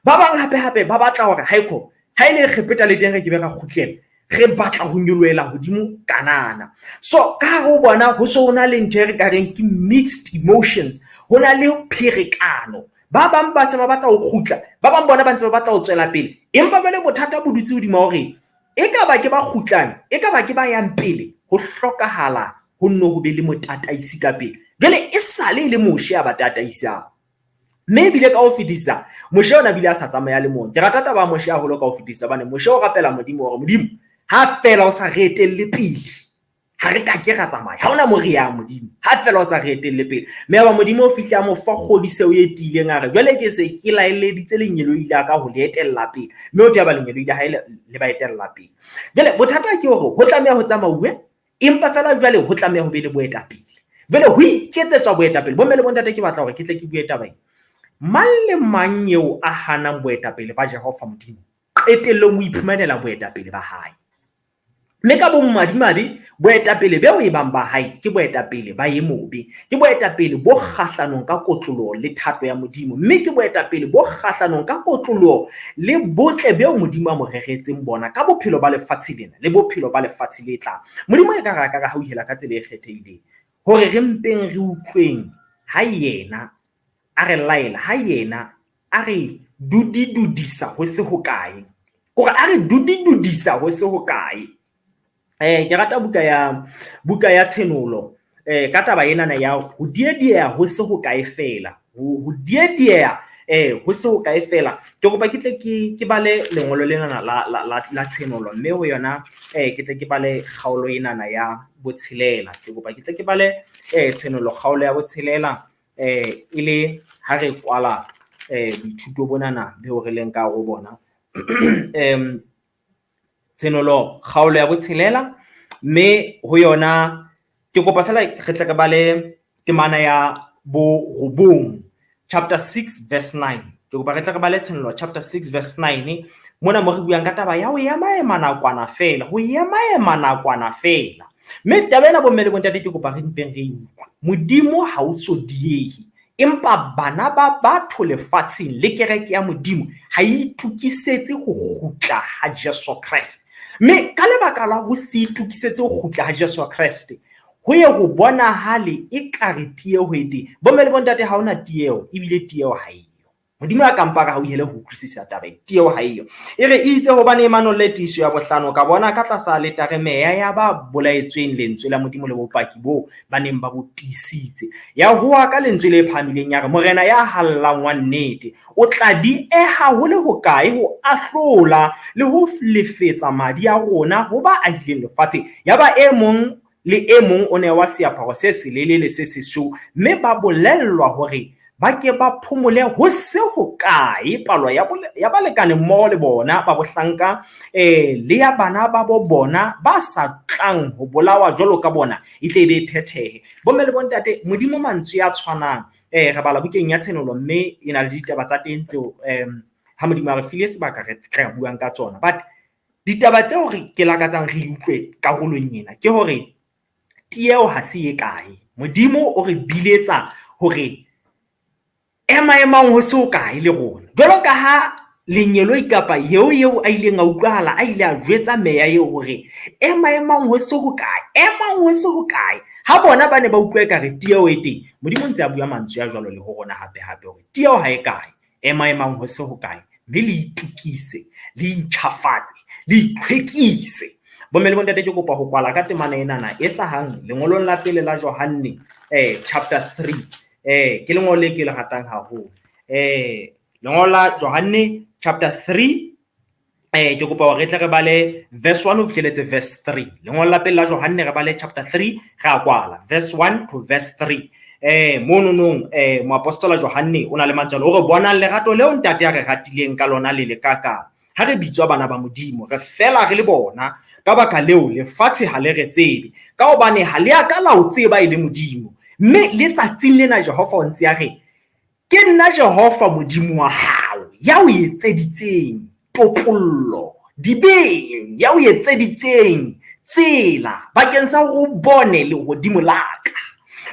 Ba bang hape hape ba batla hore haeko ha e le Egepeta le teng re ke be ra kgutlela, re batla ho nyolohela hodimo Kanana. So ka hare ho bona ho so ho na le ntho e re ka reng ke mixed emotions, ho na le pherekano. Ba bang ba se ba batla ho kgutla, ba bang bona ba ntse ba batla ho tswela pele. Empa jwale bothata bo dutse hodima hore e ka ba ke ba kgutlang, e ka ba ke ba yang pele, ho hlokahala ho nno ho be le motataisi ka pele. Jwale e sale e le Moshe a ba tataisang. Mme ebile ka ho fetisisa, Moshe o na bile a sa tsamaya le mong. Ke rata taba ya Moshe haholo ka ho fetisisa hobane Moshe o rapela Modimo hore Modimo, ha feela o sa re etelle pele, ha re ka ke ra tsamaya. Ha hona mo re yang Modimo, ha feela o sa re etelle pele. Mme yaba Modimo o fihla a mo fa kgodiseho e tiileng, a re jwale ke se ke laeleditse lengeloi la ka ho le etella pele. Mme o yaba lengeloi la hae le ba etella pele. Jwale bothata ke hore ho tlameha ho tsamauwe, empa feela jwale ho tlameha ho be le boetapele. Jwale ho iketsetswa boetapele. Bomme le bontate, ke batla hore ke tle ke bue taba ena. Mang le mang eo a hanang boetapele ba Jehova Modimo, qetellong o iphumanela boetapele ba hae. Mme ka bomadimabe, boetapele beo e bang ba hae ke boetapele ba e mobe, ke boetapele bo kgahlanong ka kotloloho le thato ya Modimo, mme ke boetapele bo kgahlanong ka kotloloho le botle beo Modimo a mo reretseng bona ka bophelo ba lefatshe lena le bophelo ba lefatshe le tlang. Modimo e ka re a ka re hauhela ka tsela e kgethehileng hore re mpeng re utlweng ha yena a re laela, ha yena a re dudidudisa ho se hokae, kore a re dudidudisa ho se hokae. Ke rata buka ya Tshenolo ka taba enana ya ho diedieha ho se hokae feela, ho diedieha ho se hokae feela. Ke kopa ke tle ke bale lengolo lenana la Tshenolo, mme ho yona ke tle ke bale kgaolo enana ya botshelela. Ke kopa ke tle ke bale Tshenolo kgaolo ya botshelela e le ha re kwala boithuto bonana beo re leng ka hare ho bona. Tshenolo kgaolo ya botshelela, mme ho yona ke kopa fela re tle re bale temana ya borobong, chapter 6 verse 9. Ke kopa re tle re bale Tshenolo chapter 6 verse 9, mona mo re buang ka taba ya ho emaema nakwana feela, ho emaema nakwana feela. Mme taba ena bomme le bontate ke kopa re mpeng re e utlwe. Modimo ha o so diehe, empa bana ba batho lefatsheng le kereke ya Modimo ha e itokisetse ho kgutla ha Jesu Kreste. Mme ka lebaka la ho se itokisetse ho kgutla ha Jesu Kreste, ho ye ho bonahale ekare tieho e teng. Bomme le bontate, ha hona tieho, ebile tieho ha eyo. Modimo a ka mpa re hauhele ho utlwisisa taba e, tieho ha eyo. E re itse hobane e manolle tiiso ya bohlano, ka bona ka tlasa aletare meya ya ba bolaetsweng lentswe la Modimo le bopaki boo ba neng ba bo tiisitse. Ya howa ka lentswe le phahamileng ya re, Morena ya hallang wa nnete, o tla dieha ho le hokae ho ahlola le ho lefetsa madi a rona ho ba ahileng lefatsheng? Yaba e mong le e mong o newa seaparo se selelele se sesweu, mme ba bolellwa hore ba ke ba phomole ho se hokae palo ya balekane mmoho le bona ba bohlanka le ya bana ba bo bona ba sa tlang ho bolawa jwalo ka bona e tle e be e phethehe. Bomme le bontate, Modimo mantswe a tshwanang. Re bala bukeng ya Tshenolo, mme e na le ditaba tsa teng tseo ha Modimo a re file sebaka re tla buang ka tsona. But ditaba tseo re ke lakatsang re utlwe karolong ena ke hore tieho ha se e kae. Modimo o re biletsa hore ema emang ho se hokae le rona. Jwalo ka ha lengeloi kapa eo eo a ileng a utlwahala a ile a jwetsa meya eo hore ema emang ho se hokae, emang ho se hokae. Ha bona ba ne ba utlwa ekare tieho e teng, Modimo o ntse a bua mantswe a jwalo le ho rona hape hape hore tieho ha e kae, ema emang ho se hokae, mme le itokise, le intjhafatse, le itlhwekise. Bomme le bontate, ke kopa ho kwala ka temana enana e hlahang lengolong la pele la Johanne chapter 3. Ke lengolo le ke le ratang haholo. Lengolo la Johanne chapter 3, ke kopa hore re tle re bale verse 1 ho fihleletse verse 3. Lengolo la pele la Johanne re bale chapter 3, re a kwala verse 1 to verse 3. Mononong moapostola Johanne o na le mantswe o re bonang lerato leo ntate a re ratileng ka lona le le kakang. Ha re bitswa bana ba Modimo, re fela re le bona. Ka baka leo lefatshe ha le re tsebe, ka hobane ha le a ka la o tseba e le Modimo. Mme letsatsing lena Jehova o ntse a re, ke nna Jehova Modimo wa hao, ya o etseditseng topollo dibeng, ya o etseditseng tsela bakeng sa hore o bone lehodimo la ka.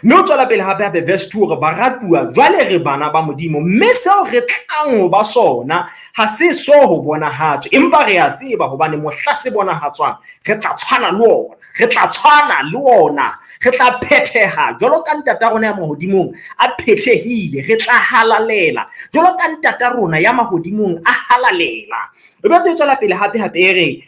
Mme o tswela pele hape hape verse 2 hore baratuwa, jwale re bana ba Modimo, mme seo re tlang ho ba sona ha se so ho bonahatswe, empa re a tseba hobane mohla se bonahatswang re tla tshwana le ona, re tla tshwana le ona, re tla phetheha jwalo ka ntata rona ya mahodimong a phethehile, re tla halalela jwalo ka ntata rona ya mahodimong a halalela. E boetse e tswela pele hape hape e re,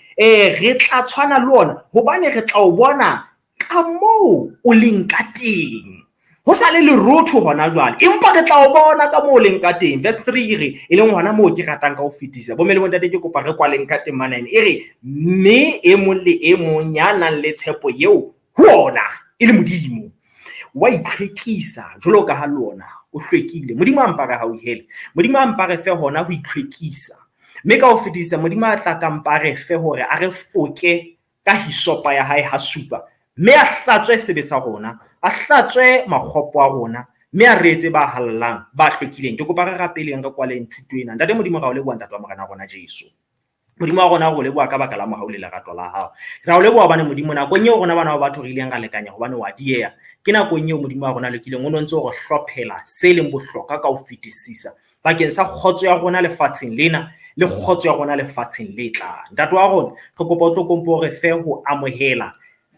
re tla tshwana le ona hobane re tla o bona ka moo o leng ka teng. Ho sa le lerotho hona jwale, empa re tla o bona ka moo o leng ka teng. Verse 3 e re, e leng hona moo ke ratang ka ho fetisa. Bomme le bontate, ke kopa re kwaleng ka temana ena. E re, mme e mong le e mong ya nang le tshepo eo ho ona e le Modimo, wa itlhwekisa jwalo ka ha le ona o hlwekile. Modimo a mpa re hauhele, Modimo a mpa re fe hona ho itlhwekisa. Mme ka ho fetisa, Modimo a tla ka mpa re fe hore a re foke ka hisopa ya hae ha supa, mme a hlatswe sebe sa rona, a hlatswe makgopo a rona, mme a re etse ba hallang, ba hlwekileng. Ke kopa re rapeleng, re kwaleng thuto ena. Ntate Modimo, ra o leboha, Ntate wa Morena rona Jesu. Modimo wa rona, re o leboha ka baka la mohau le lerato la hao. Re a o leboha hobane Modimo, nakong eo rona bana ba batho re ileng ra lekanya hobane wa dieha, ke nakong eo Modimo wa rona lokileng o no ntse o re hlophela se leng bohlokwa ka ho fetisisa bakeng sa kgotso ya rona lefatsheng lena le kgotso ya rona lefatsheng le tlang. Ntate wa rona, re kopa o tlo kompo re fe ho amohela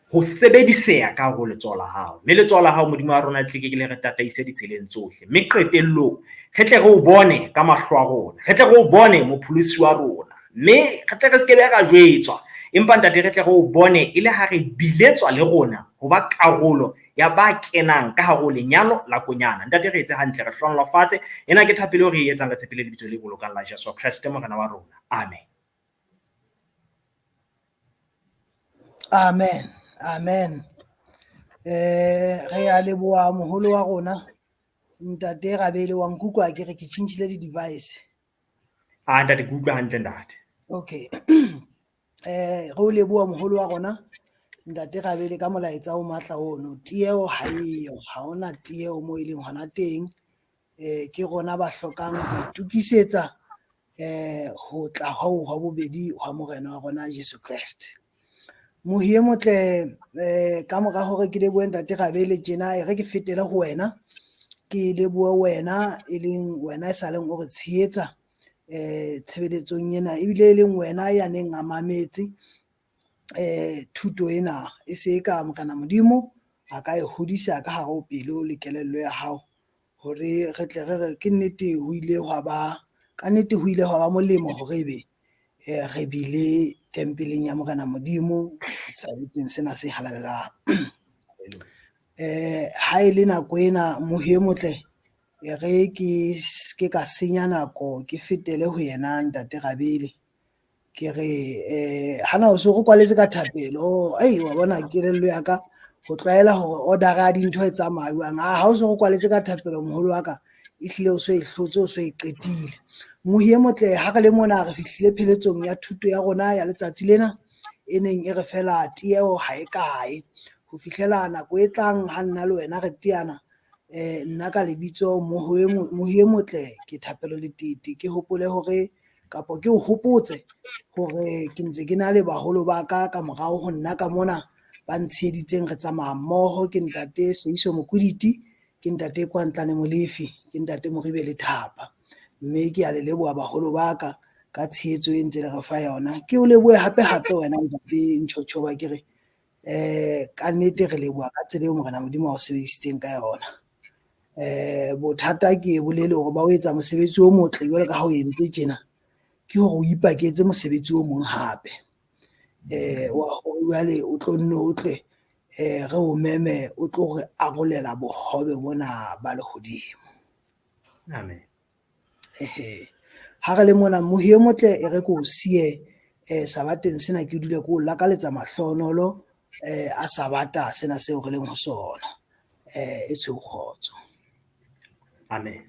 ho sebediseha ka hare ho letsoho la hao. Mme letsoho la hao, Modimo wa rona, le tle ke le re tataise ditseleng tsohle. Mme qetellong re tle re o bone ka mahlo a rona, re tle re o bone mopholosi wa rona, mme re tle re se ke be ra jwetswa, empa Ntate re tle re o bone e le ha re biletswa le rona ho ba karolo ya ba kenang ka hare ho lenyalo la konyana. Ntate, re etse hantle, re hlohonolofatse. Ena ke thapelo eo re e etsang re tshepile lebitso le bolokang la Jesu Kreste Morena wa rona. Amen. Amen. Amen. Re a leboha moholo wa rona Ntate Rabele, wa nkutlwa ke re ke tjhentjhile di-device. Ah, ntate, ke utlwa hantle ntate. Okay. Re o leboha moholo wa rona Ntate Rabele ka molaetsa o matla ono. Tieho ha eyo, ha hona tieho mo e leng hona teng. Ke rona ba hlokang ho itokisetsa ho tla hoo hwa bobedi hwa Morena wa rona Jesu Kreste. Mohi e motle, ka mora hore ke lebohe Ntate Rabele tjena, e re ke fetele ho wena, ke lebohe wena e leng wena e saleng o re tshehetsa tshebeletsong ena, ebile e leng wena ya neng a mametse thuto ena. E se ka Morena Modimo a ka e hodisa ka hare ho pelo le kelello ya hao, hore re tle re re ke nnete ho ile hwa ba, ka nnete ho ile hwa ba molemo hore ebe re bile tempeleng ya Morena Modimo sebakeng sena se halalelang. Ha e le nako ena, mohi e motle, e re ke ke ka senya nako, ke fetele ho yena Ntate Rabele. Ke re hana o so re kwaletse ka thapelo, ei wa bona kelello ya ka ho tlwaela hore order ya dintho e tsamaya jwang. Ha o so re kwaletse ka thapelo moholo wa ka, ehlile o so e hlotse, o so e qetile. Mohi e motle, ha re le mona re fihlile pheletsong ya thuto ya rona ya letsatsi lena e neng e re fela tieho ha e kae. Ho fihlela nako e tlang ha nna le wena re teana, nna ka lebitso Mohi e motle ke Thapelo Letete, ke hopole hore kapa ke o hopotse hore ke ntse ke na le baholo ba ka ka morao ho nna ka mona ba ntsheheditseng, re tsamaya mmoho. Ke Ntate Seiso Mokwiditi, ke Ntate Kwantlane Molefi, ke Ntate Moribe Lethapa. Mme ke a le leboha baholo ba ka ka tshehetso e ntse le re fa yona. Ke o lebohe hape hape wena Ntate Nchochoba, ke re ka nnete re leboha ka tsela eo Morena Modimo a o sebedisitseng ka yona. Bothata ke bolele hore ba o etsa mosebetsi o motle jwalo ka ha o entse tjena, ke hore o ipaketse mosebetsi o mong hape. Wa hore jwale o tlo nne o tle re o meme o tlo re arolela bohobe bona ba lehodimo. Amen. Ehe. Ha re le mona mohi e motle, e re ke o siye sabateng sena, ke dule ke o lakaletsa mahlohonolo a sabata sena seo re leng ho sona. E tshweu kgotso. Amen.